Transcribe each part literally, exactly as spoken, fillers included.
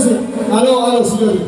Aló, aló, signori.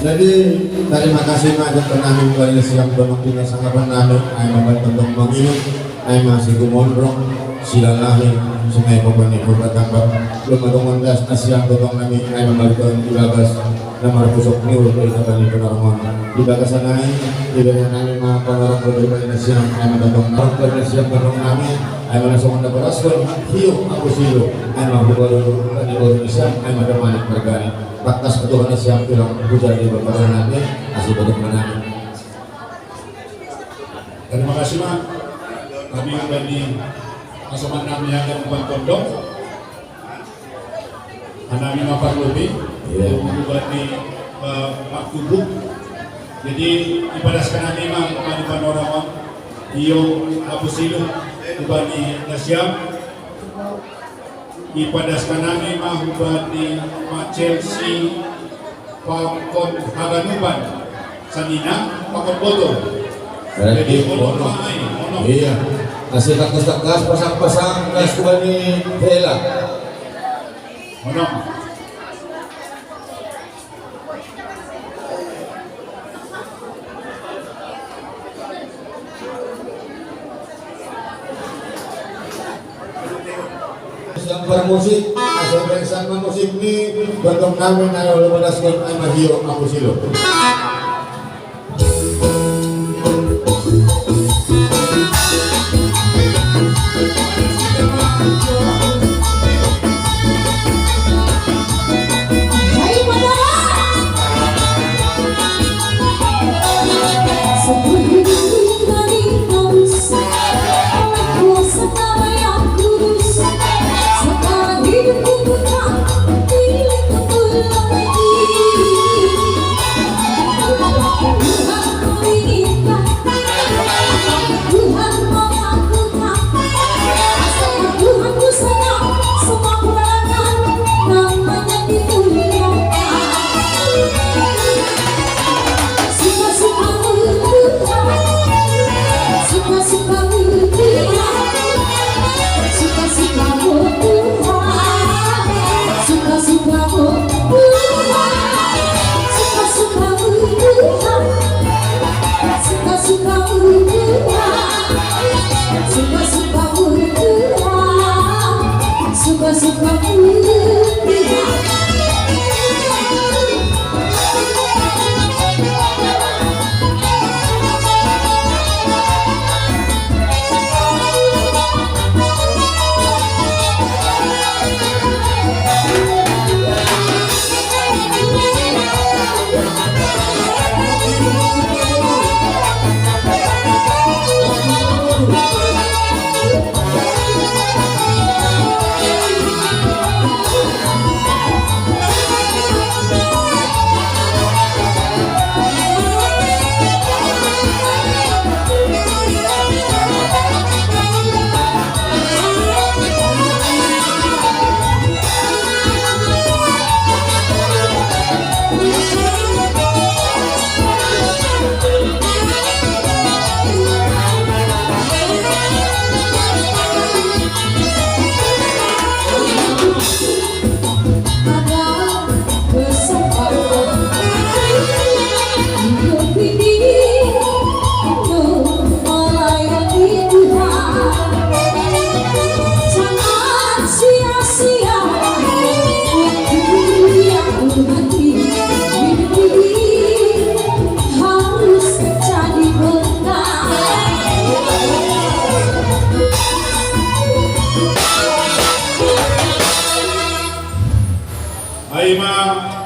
Jadi, terima kasih banyak penaming dari siang penaming, sangat penaming, ai mamban tentang menginum, ai masih gumondrong, silalahi, sungai papan ikut bertambah, belum ada ngondas, nasiang tentang nami, ai mamban tentang ibagas, nama pusok niur, dari kata ni penarangan, ibagas anai, ibagas anai, ma penarangan dari nasiang, ai mamban tentang, dari nasiang tentang nami, ai mana songon na baraskon, hiu, aku silu, ai mamban baru, dari nasiang, ai mamban manik mergani. Bakas ketuhanan siang tulang hujan di berpasangan ni, asli banyak menang. Terima kasih, Mak. Kami udah di pasangan nami yang akan bukan kondom. Nami mapar lebih, iya, bukan di eh, Pak Kubuk. Jadi, ibadah sekalian memang, Pak, di panorama. Iyo, aku silu, bukan di Nasyam. Ipadaskan nami ma hubani ma Chelsea pakon haganupan, sanina pakon boto. Jadi, onom ma ai, onom. Iya. Kasih takas-takas, pasang-pasang, kas hubani Vela. Onom. Siang bermusik, asal bersan musik ni, gondong kami nayo lepas kun ai mahio aku silo.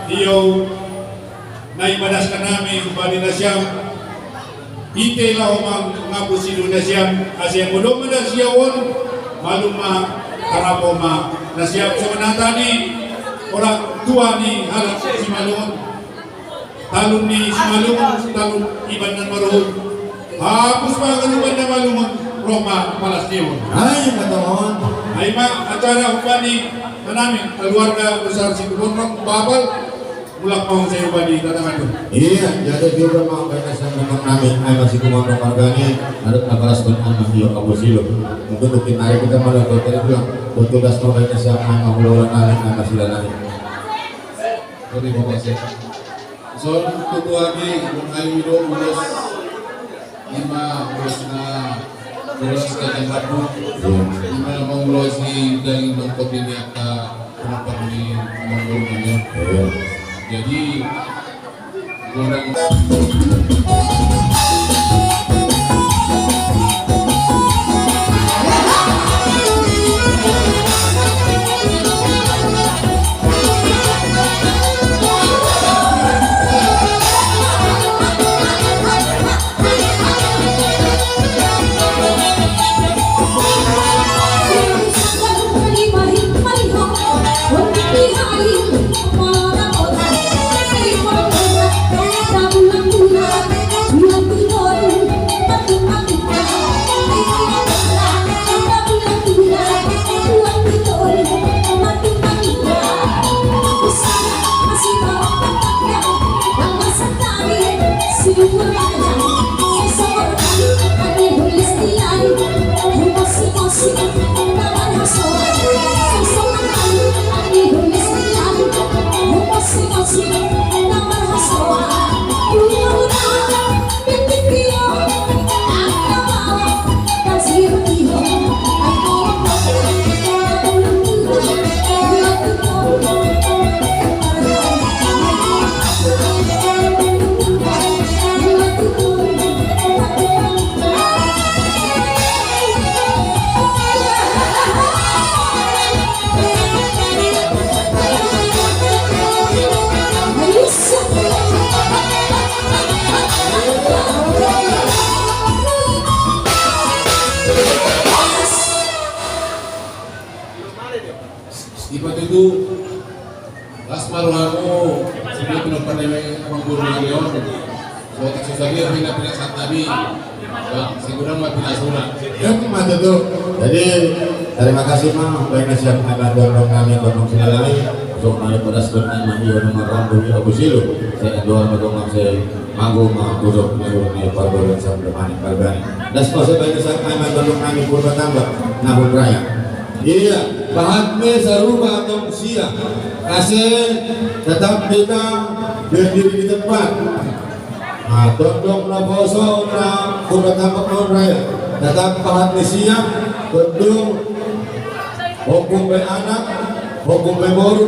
Iyo, nai madaskan nami bani nasiam. Ite laho mangapusi do nasiam, ase molo ma nasiam on malum ma, tarapo ma nasiam songon hata ni orang tua ni halak Simalungun. Talun ni Simalungun, talun iban na maruhut. Hapus ma ganupan na malungun, roh ma palas ni on. Ai ma tongon. Ai ma acara humbani manami keluarga besar Situmorang Babal. Mulak ma sai humbani tatangana. Iya, jadi juga ma baik asal memang nami ai ma Situmorang margani. Aduk na palas pun anak iyo kamu silu. Mungkin mungkin hari kita malah bertemu pulang. Untuk das mau baik asal ai ma mula nami ai ma sila nami. Kami bapak saya. Son tutu agi, mun ayu ido ulos. Ima ulos na ulos ka jambatu. Ima mangulosi daging mangkot ini aka kenapa ini mangkotnya. Jadi orang Ipatutu las ma rohamu, sini pinompar ni abang guru ni on. So, susah dia pindah-pindah saat tadi. Bang, segera mah pindah surat. Ya, mah tutu. Jadi, terima kasih mah, baik nasihat anak gondong nami, gondong sila nami. Untuk mani pedas dan anak iyo nomor rambu iyo kusilu. Saya doa mah gondong saya. Manggo ma guru ni guru ni parguru sambil manik pargani. Das pose banyak sak ai ma tolong nami purba tamba nahun raya. Iya, pahat ni sarupa atau sia. Ase tetap kita berdiri di tempat. Nah, tondong na poso na purba tamba nahun raya. Tetap pahat ni sia, tondong hukum be anak, hukum be boru.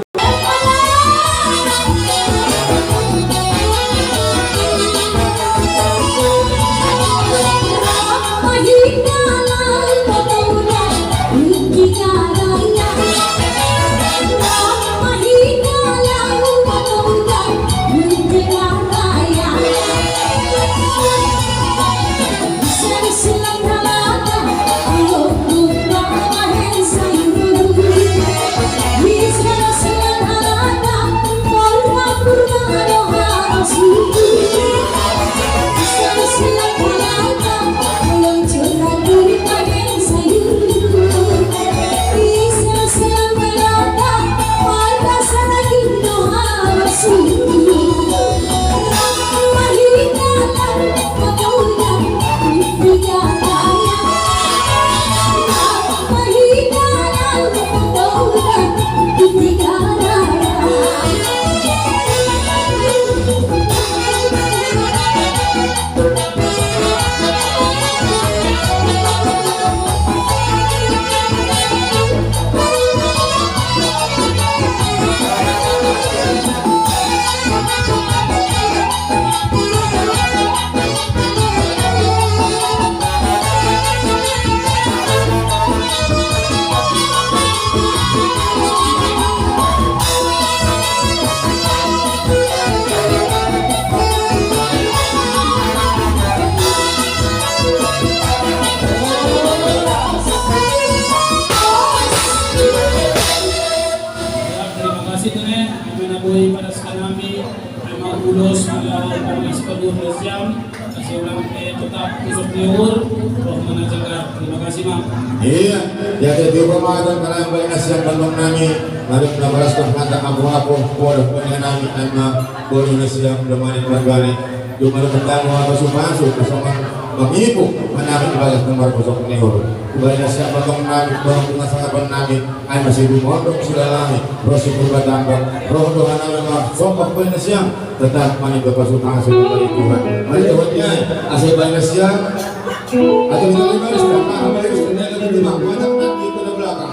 Terus, eh, kami sepaduh Siam, kasih ulang, eh, tetap pusok niur, roh mana jaga. Terima kasih, Mang. Iya, ya, jadi upama ada karena yang banyak Siam dan Mang Nami, lalu kita balas ke mata aku-aku, bodoh punya nami, anak bodoh Siam, udah main balik. Cuma lu pertama apa supasu, pasangan mengibu, mana di balas nomor kosong niur. Udah Siam, Mang Nami, bodoh punya sangat Mang Nami. Ay, masih dumondok sila lami, rosi purba tambak, roh dohana lemah, sombak pun siang, tetap mani berpasukan hasil dari Tuhan. Mari Tuhan ya, asal banyak siang, atau kita lima harus datang, apa harus ternyata di rumah, banyak nanti itu di belakang.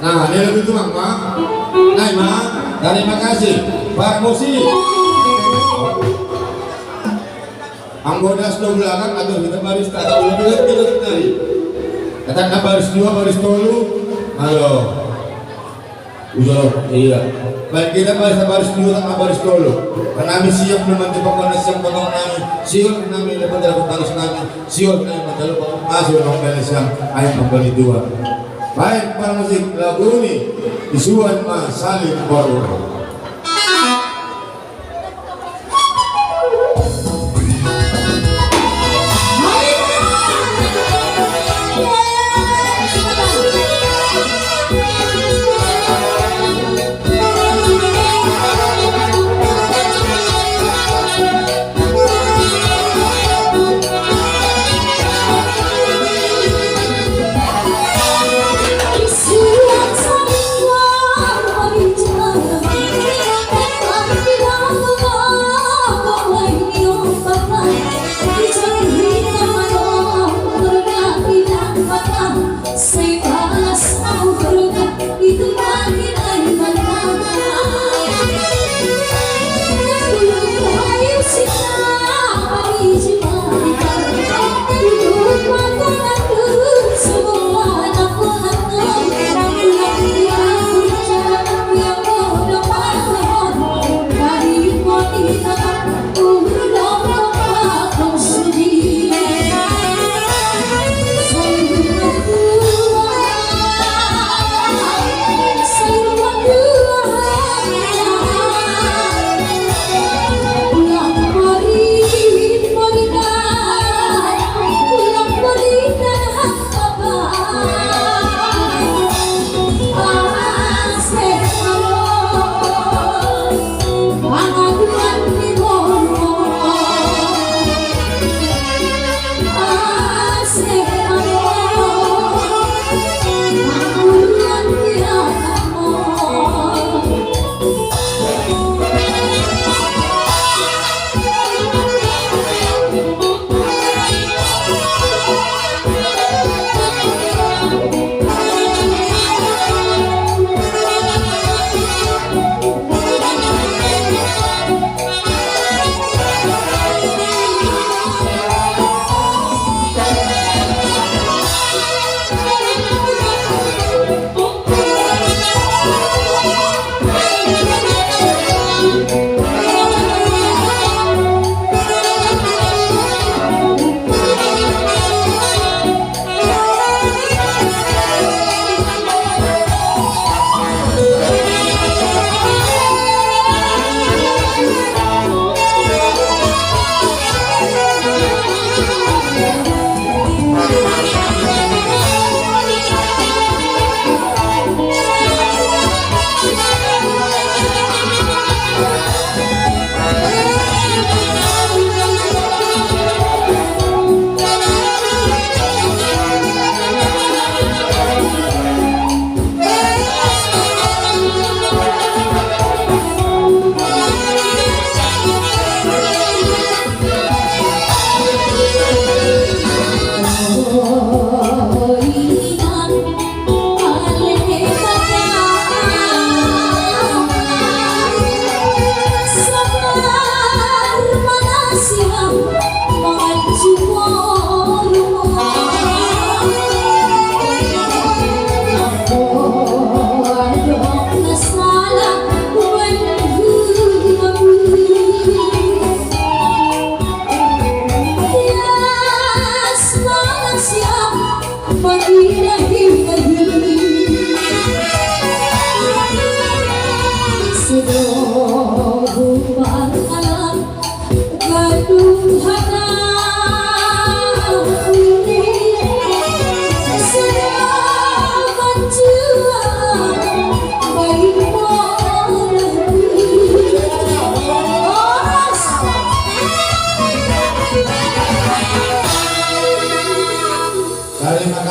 Nah, ini lebih tuang, Mak. Nah, Mak, terima kasih. Pak Musi. Anggoda sudah belakang, aduh, kita baris tak tahu, kita, kita tadi. Kata baris dua, baris tolu. Halo. Udah, iya. Baik, kita baris, baris dua, tak baris tolu. Karena kami siap, memang cepat, karena siap, potong kami. Siap, kami dapat, dapat baris kami. Siap, kami dapat, dapat masuk, orang kami siap. Ayo, kembali dua. Baik, para musik, lagu ini. Isuan Mas Salim Baru.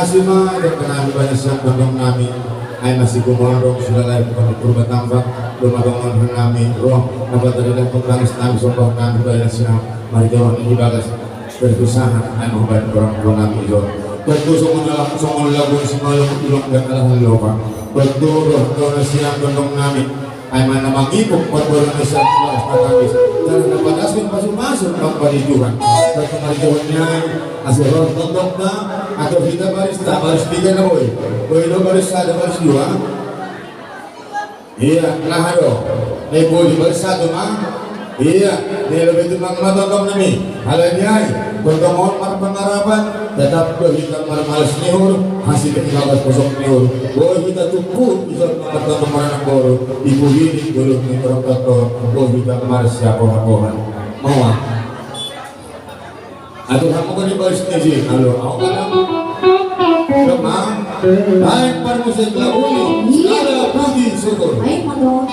Sima, dan kenal banyak siap kondong nami. Ai masih kumondong sudah lahir bukan purba tampak. Belum ada nami roh. Apa tadi dah kembang nami sombong nami banyak siap. Mari jawab ini bagas. Berpisahan ai membuat orang tua nami itu. Betul semua dalam semua lagu semua lagu ulang dan kalah lupa. Betul roh kau siap kondong nami. Ai mana mangibuk buat orang Indonesia. Karena dapat asli masuk-masuk tanpa di Tuhan. Tanpa di Tuhan nyai. Asal roh tonton ta. Atau kita baris ta, baris tiga na boy. Boy lo baris ada baris dua. Iya, nah do. Nih boy baris satu mah. Iya, nih lebih tu mang mata tong nami. Halai nyai. Kondong on mar penarapan. Tetap do kita mar males nihur. Hasil kita bagas kosong nihur. Boy kita tuku. Bisa mar tonton mar anak boru. Ibu ini belum nih orang tonton. Boy kita mar siapa bohan. Mau ah. Aduh, kamu kan di baris sini sih. Halo, aku kan. Lemah. Baik, par musik lagu ini. Ada puji syukur. Baik, Mas.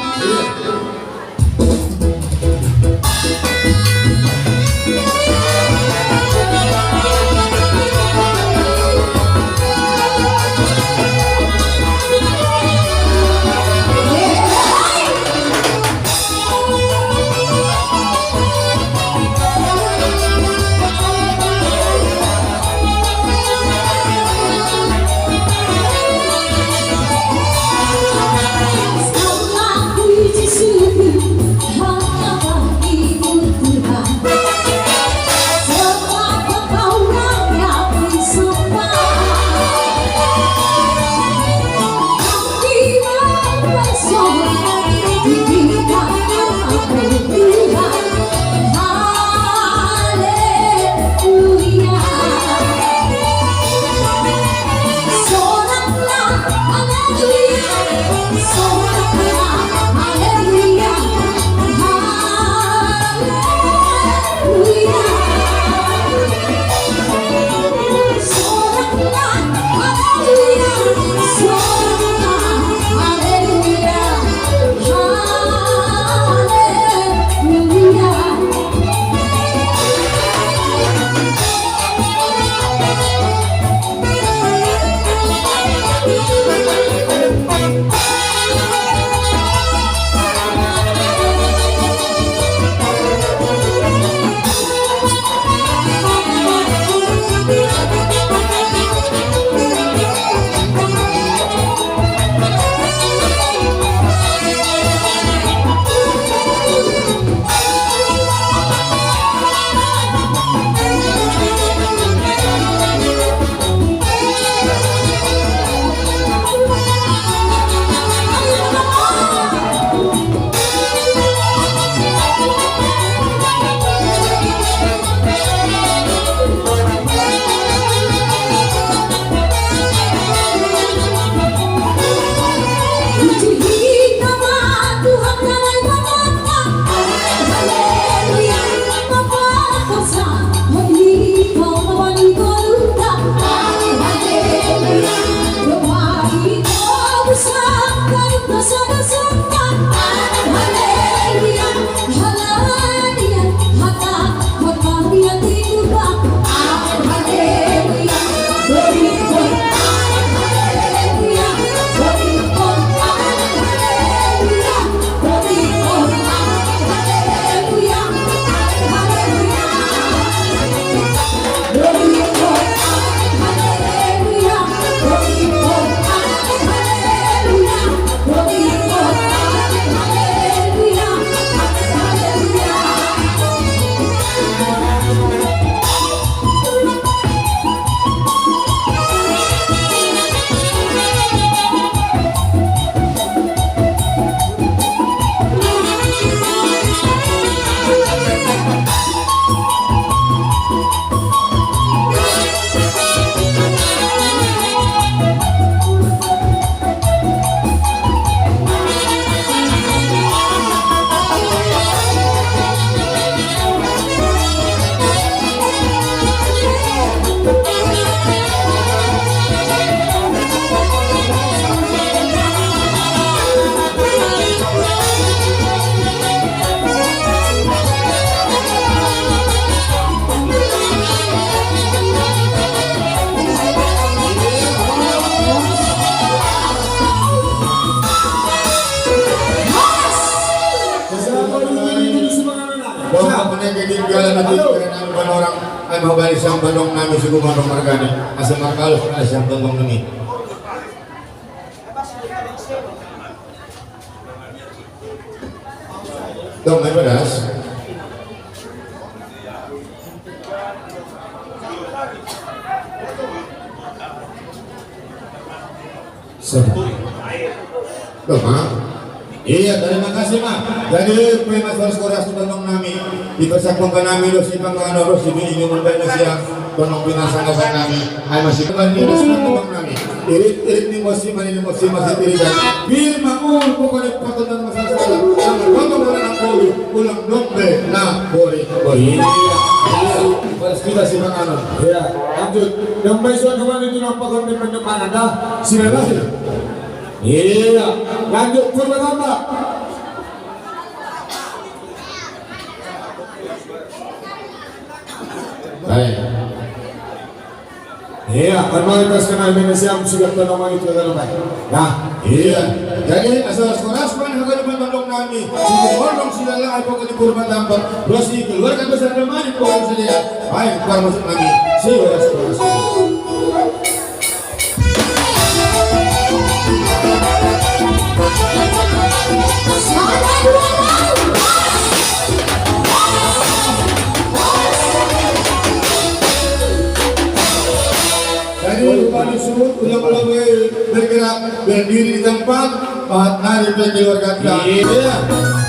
Domba meneke tinggal nanti karena panorang. Ai mau balik sang bendong nami suku bendong mergane. Asa markalus asa sang bendong nami. Dong, mai pedas. Loh, Mak. Iya, terima kasih, Mak. Jadi, Mas Faris Koras itu tolong nami. Dipesak pangka nami, dosi pangka nami, dosi ini, ini, membeli siang. Tolong pinasang ke nami. Hai, masih kembali, dosi tolong nami. Irit, irit ni musim, ini musim masih irit. Bir makul, pokoknya pertanyaan masalah. Jangan, tolong orang aku, ulang dombe, nah, bori, bori. Iya, iya. Balas kita si Mak Anon. Iya, lanjut. Yang baik suatu kemarin itu nampak konten pendepan ada. Sila lahir. Iya, lanjut, Purba Tambak. Baik. Iya, formalitas kenal Indonesia sudah pernah itu dalam baik. Nah, iya. Jadi asal sekolah sekolah hanya di Bandung nami. Sudah Bandung sudah lah apa ke Purba Tambak. Terus di keluarga besar kemarin bukan saja. Baik, para masuk nami. Sudah sekolah. Jadi, lupa disebut, ulang-ulang bergerak, berdiri di tempat, pahat nari, keluarga kita. Iya.